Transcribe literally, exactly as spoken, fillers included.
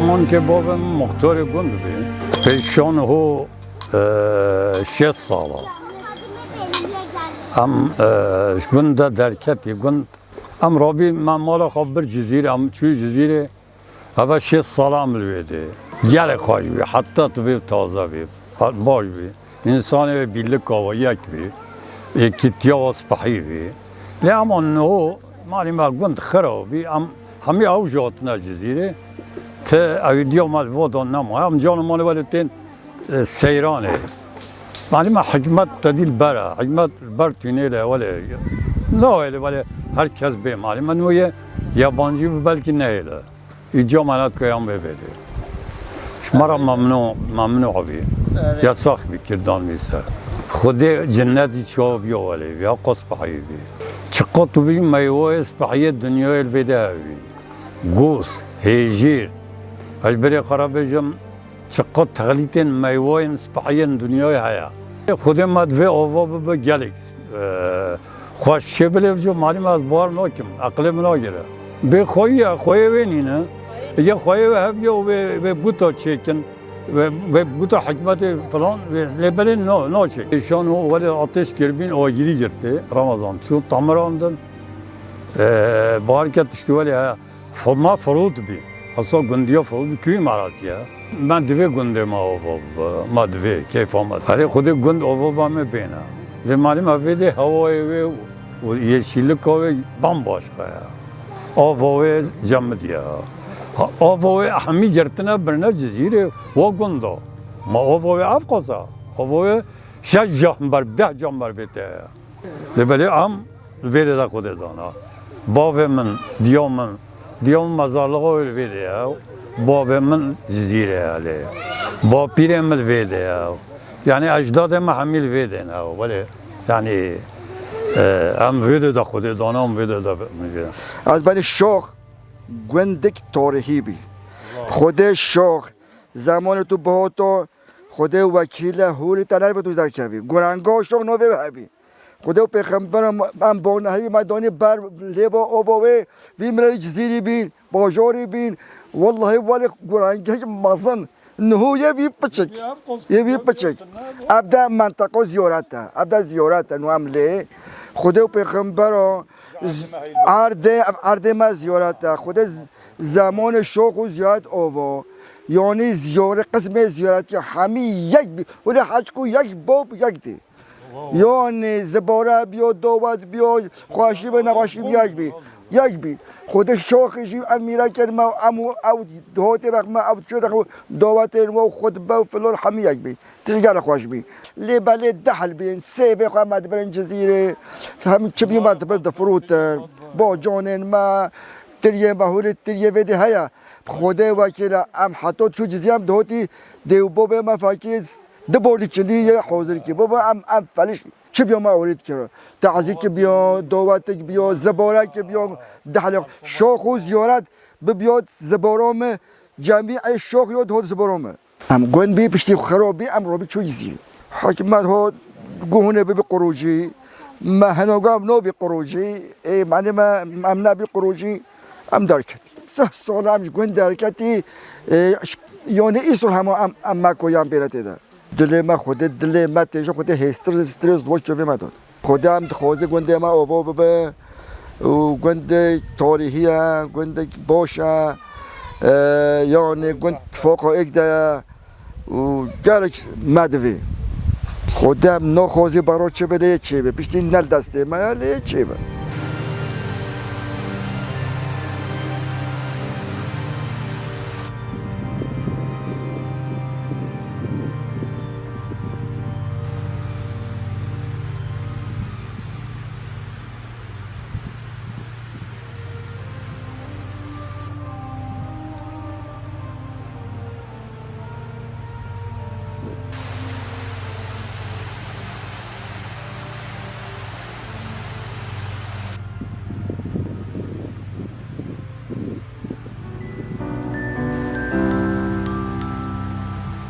Mankê bavê min muxtarê gund bî. Pêşan ho, e, şêst sala. Em, e, ji gund de derketî gund. Em rabî me mala xwe bir Cizîrê, em çû Cizîrê. Eva şêst sala em li wê dê. Gelek xweş bî, heta tu bê taze bî. Hat baş bî. Însanê wê bîlika we yek bî. Êkîtiya we spehî bî. Lê ema niho malî me gund xira bî. Em hemî ew jî hatine Cizîrê. Ti ew diya me li vodan nema. Em cana malê welê tên, e, seyranê. Malî me hikmet te dî li ber e. Hikmet li ber tûnê de welê. Nahêlê welê her kes bê malî me niho ye yabancî bi belkî nehêle. Îca me netkaya em vê vê dê. Ji me re memnû, memnû bî. Evet. Yasax bî kirdan bî ser. Xwedê cinnetî çawa biya welê, ya qas spehî bî. Çiqat tu bî meywayê spehiyê dinyayê li vê de hevî. Gûs, hêjîr. Ez berê xwe re bêjim, çiqat texlîtên meywayên spehiyên dinyayê heye. Xwedê me divê ava bibe gelek. E, xweş çê bilê bijo, malî me ez bawer nakim, eqilê min nagire. Bê xweyî ye, xweyê wê nîne. Ya xweyê wê hebiye û wê, wê guta çêkin, wê, wê guta hikmetê filan, wê, lê belê na, naçê. Şan û welê ateş kirbîn, agirî girtê, Ramazan çû, tamirandin. E, bawer ke tiştî welê heye. Fo-, ma Firûd bî. Esa gundiya Firûd kuyê me rasiye. Me divê gundê me ava bibe. Me divê, keyfa me. Erê Xwedê gund ava ba me bêne. Lê malî me vê dê hewayê wê û yeşîlika wê bambaşka ye. Ava wê cemidî ye. Ha, ava wê hemî girtine birine Cizîrê wa gunda. Ma ava wê ev qasa. Ava wê şeş camber, deh camber vê te ye. Lê belê em li vê dê de Xwedê zana. Bavê min, diya min, diya min mezarlixa wê li vê dê ye. Bavê min Cizîrê ye lê. Bapîrê min li vê dê ye. Yanî ecdadê me hemî li vê dê ne. Welê, yanî, e, em vê dê de Xwedê zana, em vê dê de bi-, Ez benî Şox gundek tarîhî bî. Xwedê Şox, zemanê tu bihoto, Xwedê wekîle hûrî te nebe tu ji derkevî. Gurenga Şox novê hebî. Xwedê û pêxember em, em bonehî me danî ber lêva ova wê, vî mirevî Cizîrî bîn, bajarî bîn. Wellahî welê gurengek mezin. Niho ye vî piçik. Ye vî piçik. Ev de menteqa ziyaret e. Ev de ziyaret e, nu em lê. Xwedê û pêxembera z-, erdê, ev erdê me ziyaret e. Xwedê z-, zemanê Şox û ziyaret ova. Yanî ziyaret, qismê ziyaretî hemî yek bî. Wele heçku yek ji bab yek dê. Yanî zibare biyo, dawet biyo, xweşî be, nexweşî be, yek bî. Yek bî. Xwedê Şoxê jî em mîre kerime, em û ew dihotê rexme, ew çi rexme, dawetên we û xutbe û filan hemî yek bî. Tişt gelek xweş bî. Lê belê dehl bîn, sêvê xwe me dibirin Cizîrê, hem çi bî me dibir difirûtin. Bacanên me, tiriyê me, hûrê tiriyê vê dê heye. Bi Xwedê wekîl e, em heta çû Cizîrê em dihotî dê û bobê me fekî du bordî çilî yê hazir kî. Baba em, em felişî. Çi biyo me orî dikir. Tazîkî biyo, dawetik biyo, zibarekî biyo, dehlê Şox û ziyaret bibiyo zibara me, cemî ê Şox yo dihot zibara me. Em gund bî piştî xirab bî, em robî çû Cizîrê. Hikmet ho guhûnê bibî qurûcî, me hinoga nobî qurûcî, ê, manî me, em nebî qurûcî, em derketî. Sih sala em ji gund derketî, ê, ş-, yanî îsor hema em, em me koyan bêne tê de. Dilê me Xwedê, dilê me têje Xwedê hêstir, stirê ziwac çovê me dot. Xwedê em dixwaze gundê me ova bibe û gundek tarîhî ye, gundek baş e, e, yanî gund tifaqa êk de ye û gelek me divê. Xwedê em naxwaze bero çi be lê çê be. Piştî ne li destê me ye lê çê be.